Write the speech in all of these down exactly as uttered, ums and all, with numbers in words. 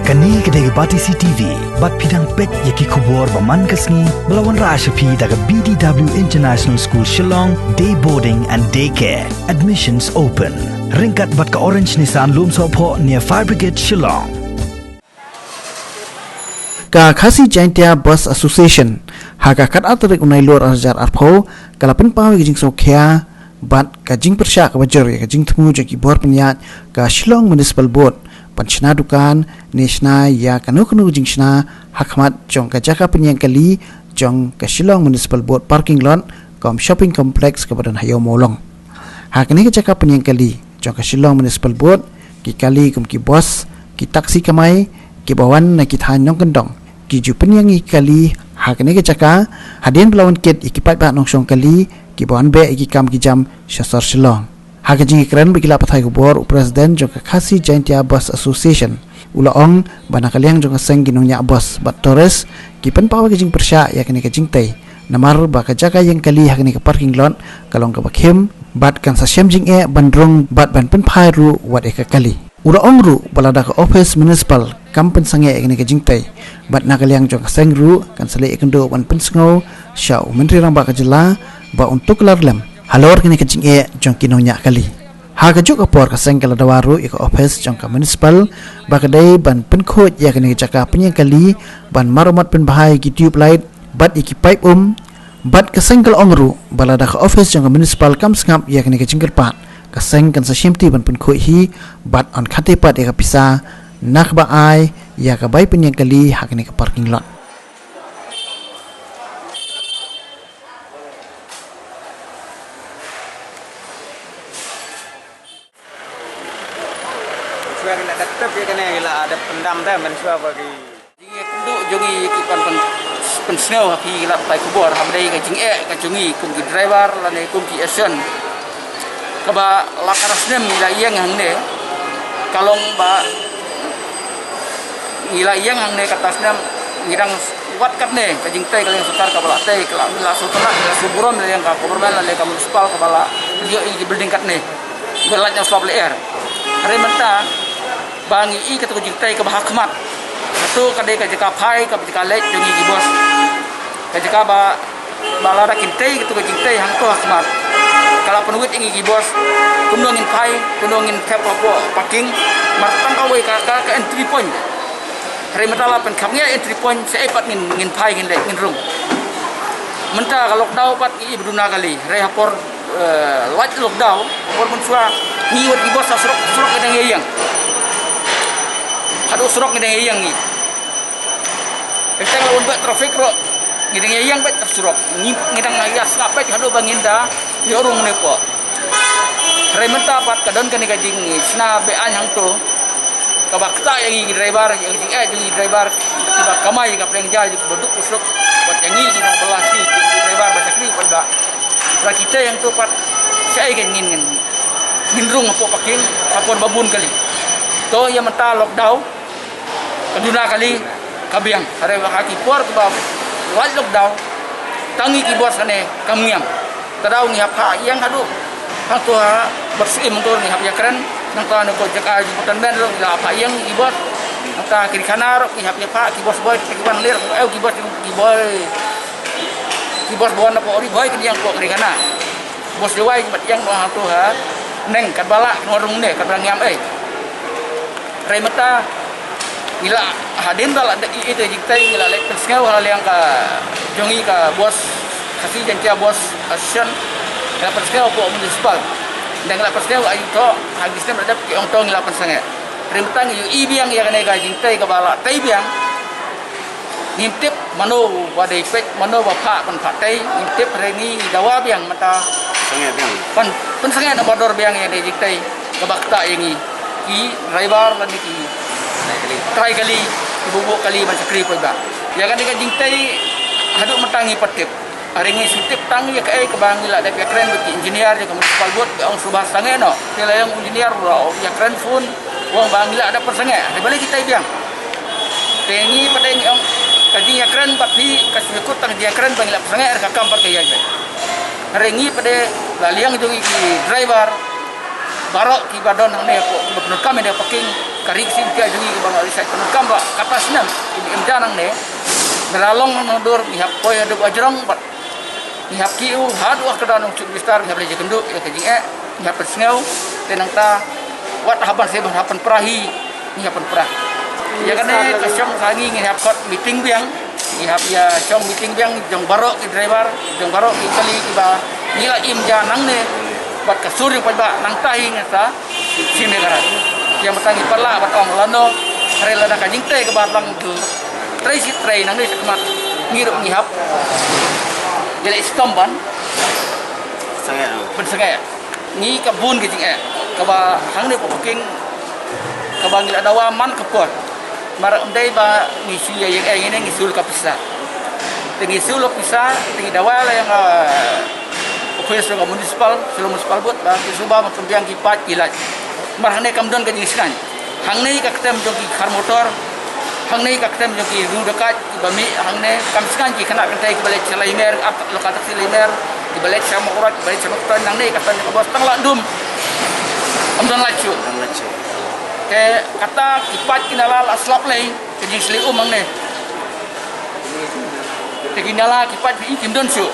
Kane ka dei ka Batesi T V, bad phi dang peit ïa ki khubor ba man ka sngi, ba la wanrah sha phi da ka B D W International School Shillong, Day Boarding and Day Care. Admissions open. Ryngkat bad ka Orange Nissan Lumsohphoh near Fire Brigade Shillong. Ka Khasi Jaintia Bus Association, ha ka khatar tarik u Nailur ar hajar arphew, ka la pynpaw ïa ka jingsngewkhia bad ka jingpyrshah kaba jur ïa ka jingthmu jong ki bor pynïaid ka Shillong Municipal Board, ban shna dukan, ne shna ïa kano kano ka jingshna ha khmat jong ka jaka pynïeng kali jong ka Shillong Municipal Board parking lot, kum shopping complex kaba don ha Ïew Mawlong. Ha kane ka jaka pynïeng kali jong ka Shillong Municipal Board, ki kali kum ki bus, ki taxi kamai, kiba wan na ki thaiñ nongkyndong, ki ju pynïeng ïa ki kali ha kane ka jaka, hadien ba la wan kit ïa ki paidbah nongshong kali, kiba wan beh ïa ki kam ki jam sha sor Shillong. Ha ka jingïakren bad ki lad pathai khubor, u President jong ka Khasi Jaintia Bus Association u la ong ba na ka liang jong ka seng ki nongñiah bus bad tourist, ki pynpaw ïa ka jingpyrshah ïa kane ka jingtei, namar ba ka jaka ïeng kali ha kane ka parking lot ka long kaba khim, bad kan sa shem jingeh ban rung bad ban pynphai ruh wat ïa ka kali. U la ong ruh ba lada ka Office Municipal kam pynsangeh ïa kane ka jingtei, bad na ka liang jong ka seng ruh kan sa leh ïakynduh ban pynsngew sha u Myntri Rangbah ka jylla, ba un tuklar lem halor kane ka jingeh jong ki nongñiah kali. Ha kajuh ka por ka seng ka la dawa ruh ïa ka ophis jong ka Municipal, ba ka dei ban pynkhuid ïa kane ka jaka pynïeng kali, ban maramot pynbha ïa ki tube light bad ïa ki paip um, bad ka seng ka la ong ruh ba lada ka ophis jong ka Municipal kam sngap ïa kane ka jingkyrpad, ka seng kan sa shimti ban pynkhuid hi, bad yn khatte pat ïa ka pisa na kaba ai ïa ka bai pynïeng kali ha kane ka parking lot. Shuwa ki la da tep ïa kane, ki la da pyndam te mynshuwa ba ki jingïakynduh jong ngi ki pan pyn-, pynsngew ha phi ki lad pathai khubor, ha ba dei ka jingeh ka jong ngi kum ki driver lane kum ki agent. Kaba la ka snem ngi la ïeng hangne, ka long ba ngi la ïeng hangne kata snem, ngi dang wat katne ka jingtei ka liang sorkar kaba la tei, ka la, ngi la sngewtynnat, ngi la sngewburom ïa ka government lane ka Municipal kaba la ïoh ïa ki building katne. Ba la ñiah slap lyer. Hynrei mynta ba ngi i kata ka jingtei kaba ha khmat, hato ka dei ka jaka phai, ka jaka leit jong ngi ki bos, ka jaka ba, ba lada kin tei kata ka jingtei hangto ha khmat, ka la pynwit ïa ngi ki bos kumno ngin phai, kumno ngin thep hapoh parking, mar tang kawei ka, ka, ka entry point. Hynrei mynta la pynkhap ngi entry point, shaei pat ngin, ngin phai, ngin leit, ngin rung. Mynta ka lockdown pat ngi i ba duna kali, hynrei ha por, eh, lait lockdown, ha por mynshuwa ngi wat ki bos ha surok, surok ngi dang ïeng. Haduh surok ngi dang ïeng ngi. Teng teng la wan bad traffic ruh ngi dang ïeng bad surok. Ngi, ngi dang ïa sngap bad haduh ba ngin da ïoh rung ne po. Hynrei mynta pat ka don kane ka jingshna be-aiñ hangto, kaba ktah ïa ngi ki driver, ïa ngi, eh, ïa ngi driver kiba kamai ka pyrshah jingduk u surok, bad ïa ngi ki nongbylla ki driver ba shakri pat ba. Ba kita hangto pat shaei ka ngin, ngin, ngin rung hapoh parking, hapoh ba bun kali. To ïa mynta lockdown, ka duna kali ka biang. Hynrei ha ki por kaba lait lockdown, tang ngi ki bos kane kam ngiam. Ka daw ngi hap ha ïeng haduh hangto ha Batsuim hangto ngi hap ïakren. Nangta ne ko jaka jingpynmen ruh ngi la hap ha ïeng ki bos. Nangta Kirikhana ruh ngi hap ïa pha ki bos boi, ki ban lir, eh, ki bos, ki boi, ki bos boi na po ri boi ki ïeng po Kirikhana. Bos Jowai ki mat ïeng noh hangto ha Neng, katba lah ngi rung ne, katba ngiam ei. Hynrei mynta ngi la, hadien ba la da i, i te jingtei, ngi la leit pynsngew ha la liang ka jong ngi ka bos, Khasi Jaintia Bus Association, ngi la pynsngew hapoh Municipal. Ngi la pynsngew ha ïing to, ha ki snem la dep ki ong to ngi la pynsangeh. Hynrei mynta ngi ïohi biang ïa kane ka jingtei kaba la tei biang. Ngim tip mano ba dei peit, mano ba phah ban phah tei, ngim tip, hynrei ngi dawa biang mynta. Sangeh biang. Ban pynsangeh na ba dor biang ïa kane jingtei kaba ktah ïa ngi ki driver lane ki trai kali, ki buh buh kali ban shakri paidbah. Ïa kane ka jingtei haduh mynta ngi pat tip. Hynrei ngi shu tip tang ïa kaei kaba ngi la dep ïakren bad ki engineer jong ka Municipal Board, ki ong suba sangeh noh. Te la ïa engineer ruh ïakren phone, u ong ba ngi la dep pynsangeh. Hynrei balei ki tei biang? Te ngi pat ngi ong ka jingïakren bad phi ka shu kut tang jingïakren ba ngi la pynsangeh, ka kam pat ka ïaid beit. Hynrei ngi pat la liang jong ngi ki driver baroh kiba don hangne hapoh, kiba pyndonkam ïa kane ka parking, ka ri ka seng ka jong ngi kiba ngi la ri sait pyndonkam Ba kata snem, im, im ja nangne, ngi la long na dur, ngi hap poi haduh ba jrong, bad ngi hap kiew haduh ka don u chief minister, ngi hap leit ïakynduh ïa ka jingeh, ngi hap pynsngew. Te nangta wat hap ban sngewbha, hap pynpra hi, ngi hap pynpra. Ïa kane ka shong ka ngi, ngi hap khot meeting biang, ngi hap ïa shong meeting biang jong baroh ki driver, jong baroh ki kali kiba ngi la im ja nangne, bad ka sur jong paidbah nangta hi ngi sa shim ïa ka rai. Ïa mynta ngi pat lah ban ong lano, hynrei lada ka jingtei kaba dang trei shi trei nangne shakhmat, ngi ruh ngi hap ïaleh shitom ban pynsangeh. Ngi ka bun ka jingeh kaba hangne Poh Paking, kaba ngi la dawa man ka por. Mar ym dei ba ngi shu ïa ïeng ei, ngi ne ngi shu ka pisa. Te ngi shu la pisa, te ngi dawa la ïa nga office jong ka municipal, Shillong Municipal Board, ba ki shu ba ban pynbiang ki paid ki light. Mar hangne kam don ka jingshngaiñ. Hangne ka ktem jong ki khar motor, hangne ka ktem jong ki ru dakaid, kiba mih hangne, kam shngaiñ ki khynnah kynthei kiba leit sha Laimer, ap, local taxi Laimer, kiba leit sha Mawkyrwat, kiba leit sha Mawkyrwat, hangne ka ktem jong ka bos tang la dum. Kam don light shuh. Te kata ki paid ki nala la slap lei, ka jingshlei um hangne. Te ki nala ki paid phi kim don shuh.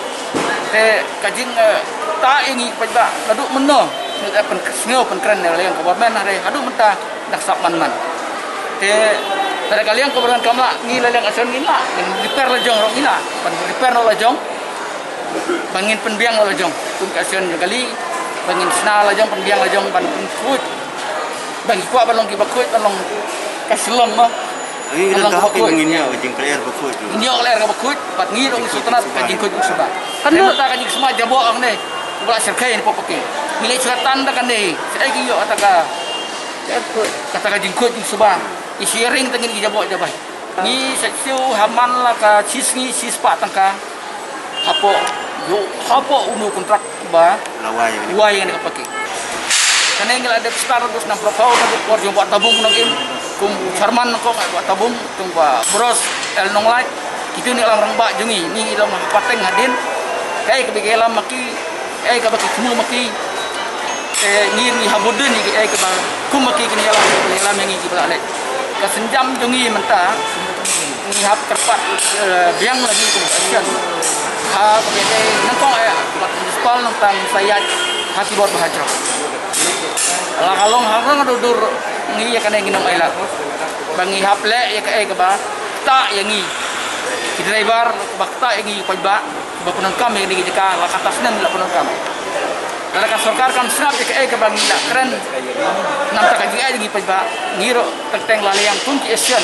Te ka jing, eh, ta ïa ngi paid ba naduh mynno. Ngi ka pynsngew pynkren ne leng ka government hare haduh mynta dak sap man man. Te pada ka liang ka government kam lah, ngi la liang action ngi lah, ngi repair la jong ruh ngi lah, ban repair la jong. Ba ngin pynbiang la jong. Kum ka action jong kali, ba ngin sna la jong, pynbiang la jong, ban pynkhuid. Ba ngi kwah ba long kiba khuid, ba long ka Shillong mo. Ngi Ba long kaba khuid. Ngi ïoh ka jingkhlaiñ ba khuid. Ngi ïoh khlaiñ kaba khuid, bad ngi dong sutnat ka jingkhuid jingsuba. Kan mynta ka jingsma jaboh ang ne. Ba la syrkhei ne Poh Paking. Ngi leh shuwa tan da kane. Sa ai ki ïoh kata ka, kata ka jingkhuid jingsuba. I sharing ta ngin ki jaboh jabai. Ngi sa shu haman la ka shisngi shispah tangka. Hapoh, yo, hapoh unu kontrak ba la wai ïa kane ka parking. Kane ngi la dep start dos na proposal na por jong Bah Tabung nong im, kum chairman nong kong Bah Tabung, kum Bah Bros L Nonglait, kito ngi long rangbah jong ngi, ngi long pateng hadien, kaei kaba ki ïalam ma ki, kaei kaba ki thmu ma ki, eh, ngi ngi ha bud ngi kaei kaba kum ma ki kine ïalam, ïalam ïa ngi kiba la leh. Ka sienjam jong ngi mynta, ngi hap kyrpad, eh, biang lagi kum ka sien. Ha, kaba ïadei nyngkong eh, bad municipal nangta sa ïaid ha ki bor ba ha jrong. La ka long ha rang dur dur ngi ïa kane ngin ym ailad. Ba ngi hap leh ïa kaei kaba ktah ïa ngi. Ki driver ba ktah ïa ngi, paidbah ba pyndonkam ïa kane ka jaka, la katta snem la pyndonkam. Lada ka sorkar kam sngap ïa kaei kaba ngi la kren, namar ka jingïaid ngi paidbah, ngi ruh teng teng la liang kum ki Asian.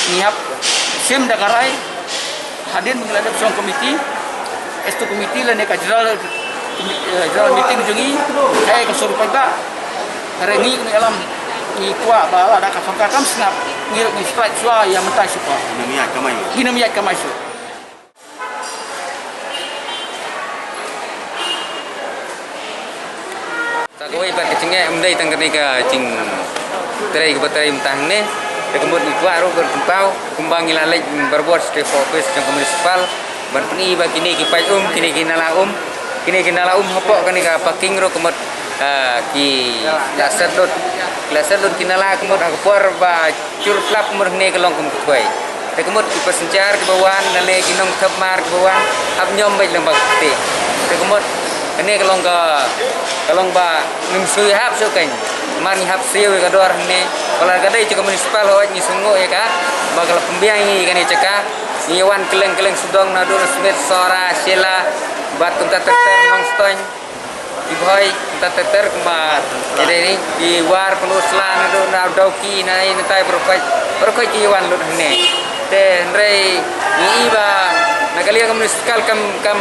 Ngi hap shim da ka rai, hadien ngi la dep shong komiti, estu komiti lane ka general, eh, general meeting jong ngi, eh, ka sur paidbah. Hynrei ngi ngi alam, ngi kwah ba lada ka sorkar kam sngap, ngi ruh ngi strike shuwa ïa mynta shuwa. Ngin ym ïaid kamai. Ngin ym ïaid kamai shuh. Sa kawei pat ka jingeh, ym dei tang kane ka jingtrei kaba trei mynta hangne. Te ka mut ngi kwah ruh ban pynpaw, kumba ngi la leit barabor sha office jong ka municipal ban pyni ba kine ki paid um, kine ki nala um, kine ki nala um hapoh kane ka parking ruh ka mut, ah, ki la set lut, ki la set lut ki nala ka mut ha ka por ba Jur plap mur hangne ka long kum ka thwei. Te ka mut ki passenger kiba wan, lane ki nongthep mar kiba wan, hap ñiom beit lang ba kti. Te ka mut kane ka long ka, ka long ba ngim shu hap shu kein. Mar ngi hap siew ïa ka dor hangne. Ba la ka dei jong ka municipal hooid ngi sngewnguh ïa ka. Ba ka la pynbiang ïa ngi kane jaka. Ngi wan kylleng kylleng sawdong naduh Smit, Sohra, Shella, bad kumta ter ter Nongstoiñ. Ki bhoi, kumta ter ter kumba, ïa dei ni, ki war pynlut sla naduh na Dawki na i na tai baroh khoit, baroh khoit ki wan lut hangne. Te hynrei ngi i ba na ka liang ka municipal kam, kam,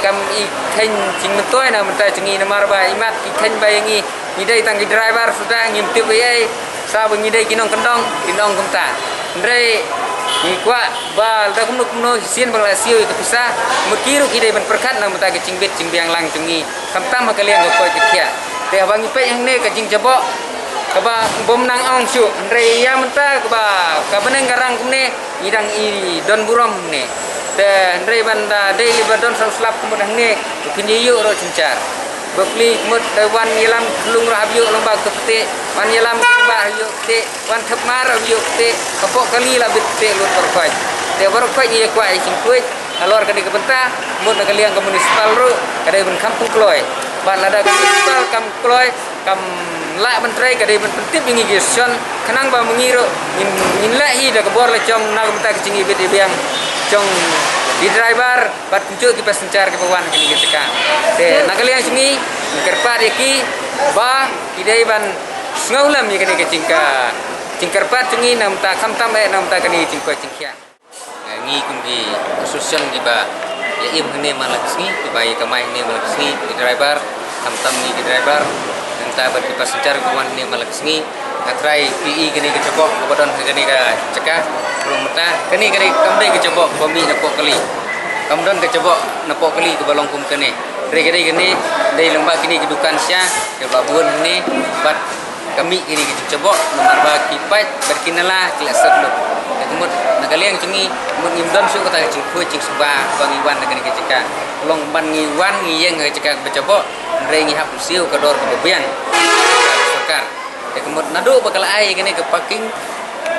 kam i kheiñ jingmyntoi na bynta jong ngi namar ba i mat ki kheiñ ba ïa ngi, ngi dei tang ki driver suda ngim tip ei ei. Sa ba ngi dei ki nongkyndong, ki nong kumta. Hynrei ngi kwah ba lada kumno kumno shisien ba ngi la siew ïa ka pisa, mut ki ruh ki dei ban pyrkhat na ka bynta ka jingbit jingbiang lang jong ngi. Khamtam ha ka liang ka koit ka khiah. Te haba ngi peit hangne ka jingjaboh kaba bym nang ong shuh. Hynrei ïa mynta kaba ka bneng ka rang kumne, ngi dang i don burom hangne. Te hynrei ban da dei ba don sa u slap kumut hangne, u pynïaid ïuh ruh synshar. Ba pli mut da wan ïalam lung ruh hap ïoh lung ba ka pte, wan ïalam lung ba hap ïoh pte, wan thep mar hap ïoh pte, ka pok kali la bit pte lut baroh khoit. Te baroh khoit ngi ïa kwah ïa jingkhuid, halor ka dei ka bynta, mut na ka liang ka municipal ruh, ka dei ban kham pynkloi. Bad lada ka municipal kam kloi, kam lah ban trei, ka dei ban pyntip ïa ngi ki session, khnang ba ma ngi ruh, ngin, ngin leh hi da ka bor la jong na ka bynta ka jingibit ibiang, jong ki driver, bad kumjuh ki passenger kiba wan ha kane ka jaka. Te na ka liang jong ngi, ngi kyrpad ïa ki, ba, ki dei ban, sngewlem ïa kane ka jingka, jingkyrpad jong ngi na ka bynta khamtam eh na ka bynta kane ka jingkoit jingkhiah. Eh, ngi kum ki association kiba, ïa im hangne man la ka sngi, kiba ïa kamai hangne man la ka sngi, ki driver, khamtam ngi ki driver, nangta bad ki passenger kiba wan hangne man la ka sngi, nga trai phi i kane ka jaboh, kaba don ha kane ka jaka, ruh mynta, kane ka dei kam dei ka jaboh, ba mih na pok kali. Kam don ka jaboh, na pok kali kaba long kum kane. Hynrei ka dei kane, dei lyngba kine ki dukan sha, kiba bun hangne, bad ka mih kine ki jingjaboh, namar ba ki paip, bad ki nala, ki la set lut. Te ka mut, na ka liang jong ngi, mut ngim don shuh kata ka jingkhuid, jingsuba, ba ngi wan na kane ka jaka. Long ban ngi wan, ngi ïeng ha ka jaka kaba jaboh, hynrei ngi hap siew ka dor kaba biang. Sorkar. Te ka mut naduh ba ka la ai kane ka parking,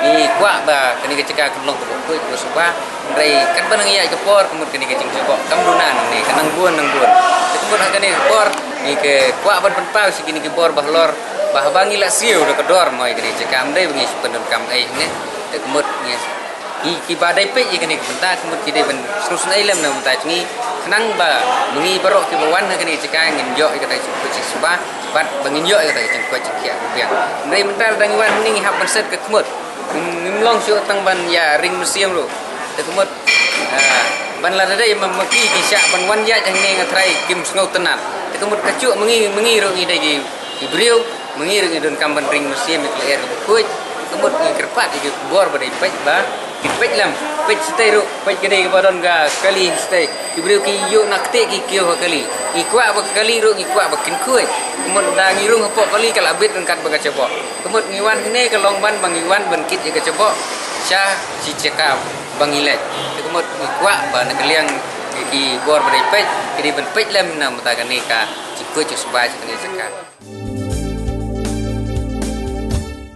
ngi kwah ba kane ka jaka kan long kaba khuid, kaba suba. Hynrei katba nang ïaid ka por, ka mut kane ka jingjaboh kam duna nangne, ka nang bun, nang bun. Te ka mut ha kane ka por, ngi kwah ban pynpaw sha kine ki bor ba halor, ba haba ngi la siew da ka dor mo ïa kane ka jaka, ym dei ba ngi shu pyndonkam ei hangne. Te ka mut ngi Ki, kiba dei peit ïa kane ka bynta, ka mut ki dei ban sngewsynei lem na ka bynta jong ngi. Khnang ba ma ngi baroh kiba wan ha kane ka jaka ngin ïoh ïa kata ka jingkhuid jingsuba, bad ba ngin ïoh ïa kata ka jingkhuid jingkhiah kaba biang. Hynrei mynta lada ngi wan hangne ngi hap ban set ka khmut. Ngim, ngim long shuh tang ban ïa ring mynsiem ruh. Te ka mut, ah, ban lada dei ma, ma ki ki shah ban wan ïaid hangne nga trai kim sngewtynnat. Te ka mut kajuh ma ngi, ma ngi ruh ngi dei ki Ki briew, ma ngi ruh ngi donkam ban ring mynsiem ïa ka lyer kaba khuid, ka mut ngi kyrpad ïa ki bor ba dei peit ba, ki peit lem, peit shatei ruh, peit ka dei kaba don ka kali shatei. Ki briew ki ïoh na kti ki kiew ha kali. Ngi kwah ba ka kali ruh ngi kwah ba kin khuid. Ka mut da ngi rung hapoh kali ka la bit ryngkat ba ka jaboh. Ka mut ngi wan hangne ka long ban ba ngi wan ban kit ïa ka jaboh. Sha shi jaka ba ngi leit. Te ka mut ngi kwah ba na ka liang ki bor ba dei peit, ki dei ban peit lem na ka bynta kane ka jingkhuid jingsuba jong kane ka jaka.